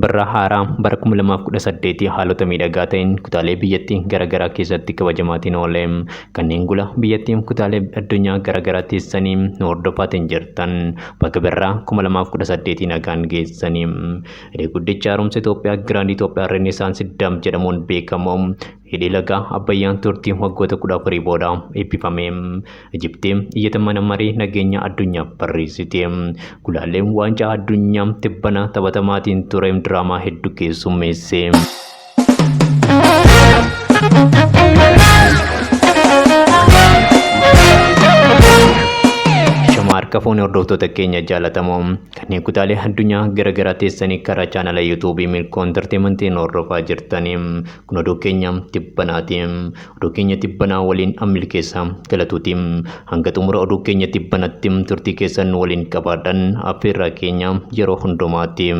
Birraa haaraa bara 2018 haalota miidhagaa ta'een kutaalee biyyattii garaagaraa keessatti kabajamaatiin oole. Kanneen gula biyyattii kutaalee addunyaa garaagaraa teessanii nu hordofaatiin jirtan bakka birraa 2018 nagaan geessanii. Hidhi guddicha haaromsa Itoophiyaa Giraand Itoophiyaa Renesaansi Dam jedhamuun beekamu hidhi laga Abbayyaan turtii waggoota 14 booda eebbifame. Ijiptii iyyata mana marii nageenya addunyaaf barreessite. Gulaalleen waancaa addunyaa tibbana taphatamaatiin ture diraamaa hedduu keessummeesse. Shama harka fuunee hordoftoota keenya jaalatamoo kanneen kutaalee addunyaa garaagaraa teessanii karaa chaanala yuutuubii Milkoo Intarteementiin hordofaa jirtanii kun oduu keenya tibbanaati. Oduu keenya tibbanaa waliin ammilkeessa galatuuti. Hanga xumura oduu keenya tibbanatti turtii keessan waliin qabaadhan affeerraa keenya yeroo hundumaati.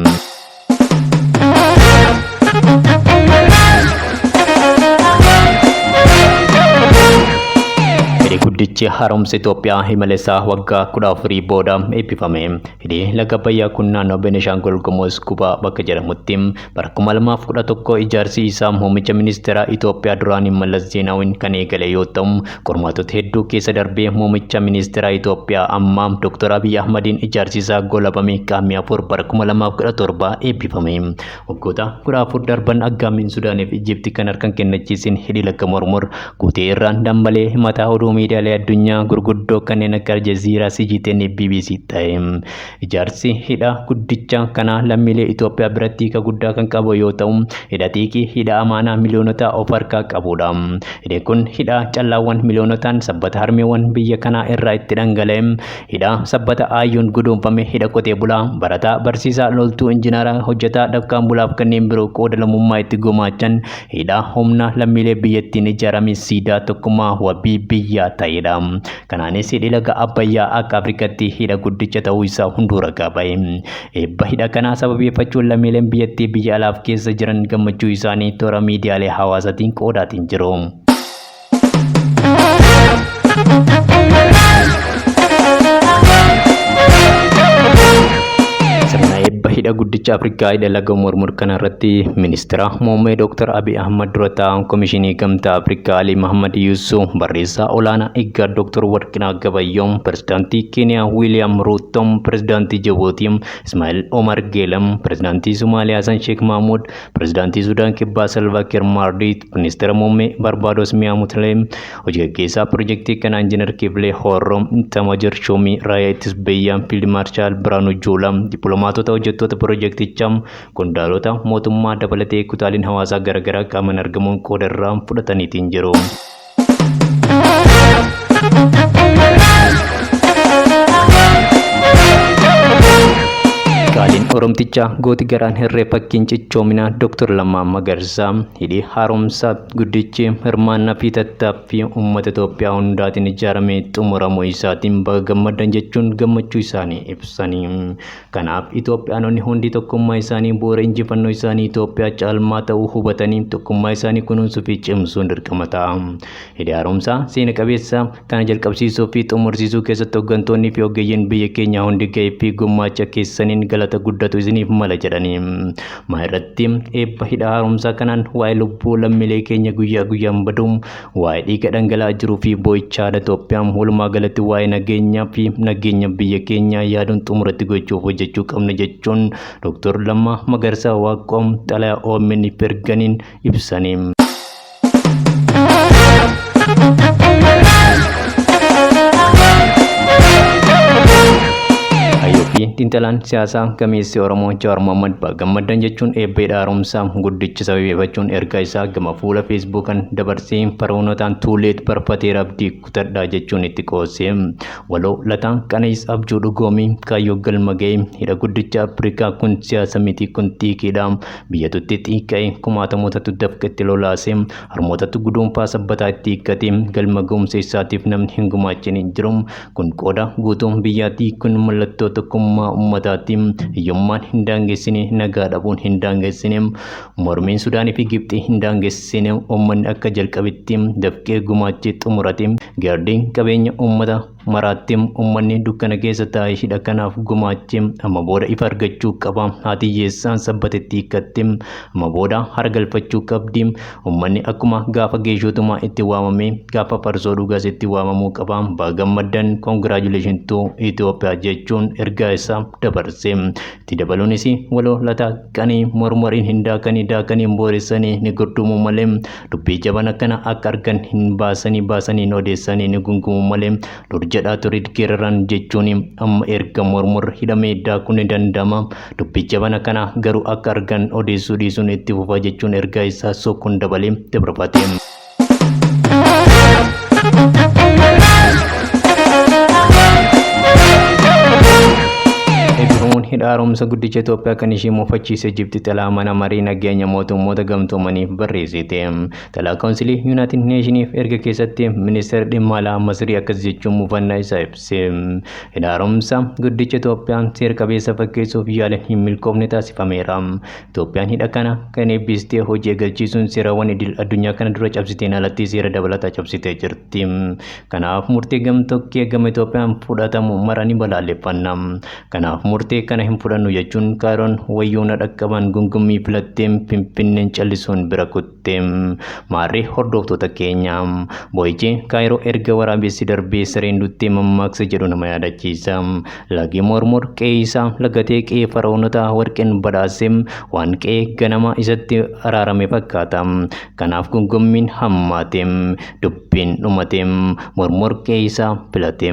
Hidhi guddichi haaromsa Itoophiyaa imala isaa waggaa 14 booda eebbifame. Hidhi laga Abbayyaa kun naannoo Benishaangul Gumuz Gubaa bakka jedhamutti bara 2011 ijaarsi isaa muummicha ministeera Itoophiyaa duraanii Mallas Zeenaawiin kan eegale yoo ta'u, qormaatota hedduu keessa darbee muummicha ministeera Itoophiyaa ammaa Dr. Abiy Ahmadiin ijaarsi isaa goolabamee Qaammee 4 bara 2017 eebbifame. Waggoota 14 darban aggaammiin Sudaanii fi Ijipti kan harkan kennachiisin hidhi laga Mormor guutee irraan dambalee mataa oduu miidiyaalee addunyaa gurguddoo kanneen akka Aljazeeraa, CGTN, BBC ta'e. Ijaarsi hidha guddicha kanaa lammiilee Itoophiyaa biratti hiika guddaa kan qabu yoo ta'u, hidha xiiqii, hidha amaanaa miliyoonota of harkaa qabudha. Hidhi kun hidha callaawwan miliyoonotaan sabbata harmeewwan biyya kanaa irraa itti dhangala'e, hidha sabbata aayyoon guduunfame, hidha qotee bulaa, barataa, barsiisaa, loltuu, injinaara, hojjetaa, dafqaan bulaaf kanneen biroo qooda lammummaa itti gumaachan, hidha humna lammiilee biyyattiin ijaarame siidaa tokkummaa wabii biyyaa ta'edha. Kanaanis hidhi laga Abbayyaa akka Afrikaatti hidha guddicha ta'uu isaa hunduu ragaa ba'e. Eebba hidha kanaa sababeeffachuun lammiileen biyyattii biyya alaaf keessa jiran gammachuu isaanii toora miidiyaalee hawaasaatiin qoodaatiin jiru. Sirna eebba hidha guddicha Afrikaa hidha laga Mormor kana irratti ministeera muummee Dr. Abiy Ahmad dura taa'an Komishinii Gamtaa Afrikaa Alii Mahammad Yuusuf, barreessaa olaanaa IGAD Dr. Warqinaa Gabayyoo, pirezidaantii Keeniyaa Wiiliyaam Ruuto, pirezidaantii Jibuutii Ismaa'il Omar Geelam, pirezidaantii Somaaliyaa Hasan Sheekh Mahmuud, pirezidaantii Sudaan Kibbaa Salvaa Kiir Maardiit, ministeera muummee Barbaados Miyaa Mutlee, hojii gaggeessaa pirojektii kanaa Injiinar Kiflee Horroo, Tamajir Shuumii, Raayyaa Ittisa Biyyaa, Fiild Maarshaal Biraanuu Juulaa, dippiloomaatota hojjettoota pirojektichaa, qondaalota mootummaa dabalatee kutaaleen hawaasaa garaagaraa qaamaan argamuun qooda irraa fudhataniitiin jiru. Qaaliin Oromtichaa gooti garaan hirree fakkiin cichoominaa Dr. Lammaa Magarsaa hidhi haaromsaa guddichi hirmaannaa fi tattaaffii uummata Itoophiyaa hundaatiin ijaaramee xumuramuu isaatiin baga gammadan jechuun gammachuu isaanii ibsanii. Kanaaf Itoophiyaanonni hundi tokkummaa isaanii bu'uura injifannoo isaanii Itoophiyaa caalmaa ta'uu hubatanii tokkummaa isaanii kunuunsuu fi cimsuun dirqama ta'a. Hidhi haaromsaa seena qabeessa kana jalqabsiisuu fi xumursiisuu keessatti hooggantoonni fi ogeeyyiin biyya keenyaa hundi gahee fi gumaacha keessaniin galata guddatu isiniif mala jedhanii. Maa irratti eebba hidha haaromsaa kanaan waa'ee lubbuu lammiilee keenya guyyaa guyyaan baduu, waa'ee dhiiga dhangala'aa jiruu fi boo'icha haadha Itoophiyaa walumaa galatti waa'ee nageenyaa fi nageenya biyya keenyaa yaaduun xumuratti gochuuf hojjechuu qabna jechuun Dr. Lammaa Magarsaa Waaqoo xalayaa OMN erganiin ibsanii. Hayyuu fi xiinxalaan siyaasaa gameessi Oromoo Jawaar Mohammad baga gammaddan jechuun eebba hidha haaromsaa guddicha sababeeffachuun ergaa isaa gama fuula Feesbuukaan dabarsee fara'oonotaan tuuleet barfateera abdii kutadhaa jechuun itti qoose. Waloo Lataa Qana'is abjuu dhugoomii kaayyoo galma ga'e hidha guddicha Afrikaa kun siyaasa miti kun xiiqiidha. Biyyatutti xiiqa'e kumaatamootatu dafqa itti lolaase harmootatu guduunfaa sabbataa itti hiikkate galma ga'umsa isaatiif namni hin gumaachin hin jiru. Kun qooda guutuu biyyaati. Kun mallattoo tokkummaa uummataati. Hiyyummaan hin daangessine, nagaa dhabuun hin daangessine, mormiin Sudaanii fi Gibxii hin daangessine. Uummanni akka jalqabetti dafqee gumaachee xumurate. Gaardiin qabeenya uummata maraatti uummanni dukkana keessa taa'ee hidha kanaaf gumaache amma booda ifa argachuu qaba. Haati hiyyeessaan sabbatetti hiikkatte amma booda hara galfachuu qabdi. Uummanni akkuma gaafa geeshootumaa itti waamame gaafa farsoo dhugaas itti waamamuu qaba. Baga gammaddan, congratulation to Itoophiyaa jechuun ergaa isaa dabarse. Itti dabaluunis waloo lataa qanii mormoriin hin daakanii, daakanii hin booressanii, ni gurdumu malee, dubbii jabana kana akka argan hin baasanii, baasanii hin odeessanii, ni gungumu malee, dur jedhaa ture geeraran jechuun amma erga mormor hidhamee daakuun ni danda'ama. Dubbii jabana kana garuu akka argan odeessuu dhiisuun itti fufa jechuun ergaa isaa sokkuun dabalee dabarfate. Eebbifamuun hidha haaromsa guddicha Itoophiyaa kan ishee mufachiise Ijipti xalaa mana marii nageenya mootummoota gamtoomaniif barreessite. Xalaa Kaawunsilii Yuunaayitid Neeshiniif erga keessatti ministeerri dhimma alaa Masrii akkas jechuun mufannaa isaa ibse. Hidha haaromsa guddicha Itoophiyaa seera qabeessa fakkeessuuf yaaliin hin milkoofne taasifameera. Itoophiyaan hidha kana kan eebbistee hojii eegalchiisuun seerawwan idil addunyaa kana dura cabsiteen alatti seera dabalataa cabsitee jirti. Kanaaf murtee gamtokkee gama Itoophiyaan fudhatamu mara ni balaaleffanna. Kanaaf murtee kana hin fudhannu jechuun Kaayiroon wayyoona dhaqqaban gungummii filattee Finfinneen callisuun bira kutte. Maarree hordoftoota keenya, boo'ichi Kaayiroo erga waraabessi darbee sareen duttee mammaaksa jedhu nama yaadachiisa. Lagi Mormor qe'ee isaa lagatee qe'ee fara'oonota warqeen badhaase waan qe'ee ganama isatti araarame fakkaata. Kanaaf gungummiin hammaate, dubbiin dhumate, Mormor qe'ee isaa filate.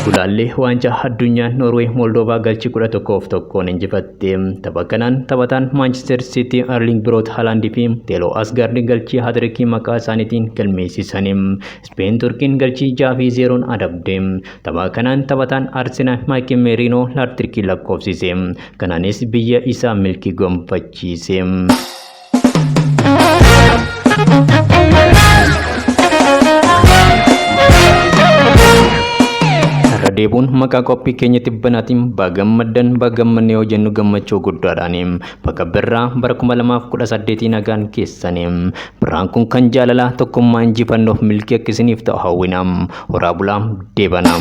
Gulaallee waancaa addunyaa Noorweey Moldovaa galchii 11-1 injifatte. Tapha kanaan taphataan Maanchister Siitii Erling Biroot Haalaandii fi Teeloo Asgaard galchii haatirikii maqaa isaaniitiin galmeessisan. Ispeen Turkiin galchii 6-0 adabde. Tapha kanaan taphataan Arsenaal Maayikel Meeriinoo haatirikii lakkoofsise. Kanaanis biyya isaa milkii gonfachiise. Irra deebuun maqaa qophii keenya tibbanaatiin bagammaddan bagammannee yoo jennu gammachuu guddaadhaani. Bakka birraa bara 2018 nagaan keessani. Birraan kun kan jaalalaa, tokkummaa, injifannoof milkii akka isiniif ta'u hawwina. Horaa bulaa, deebana.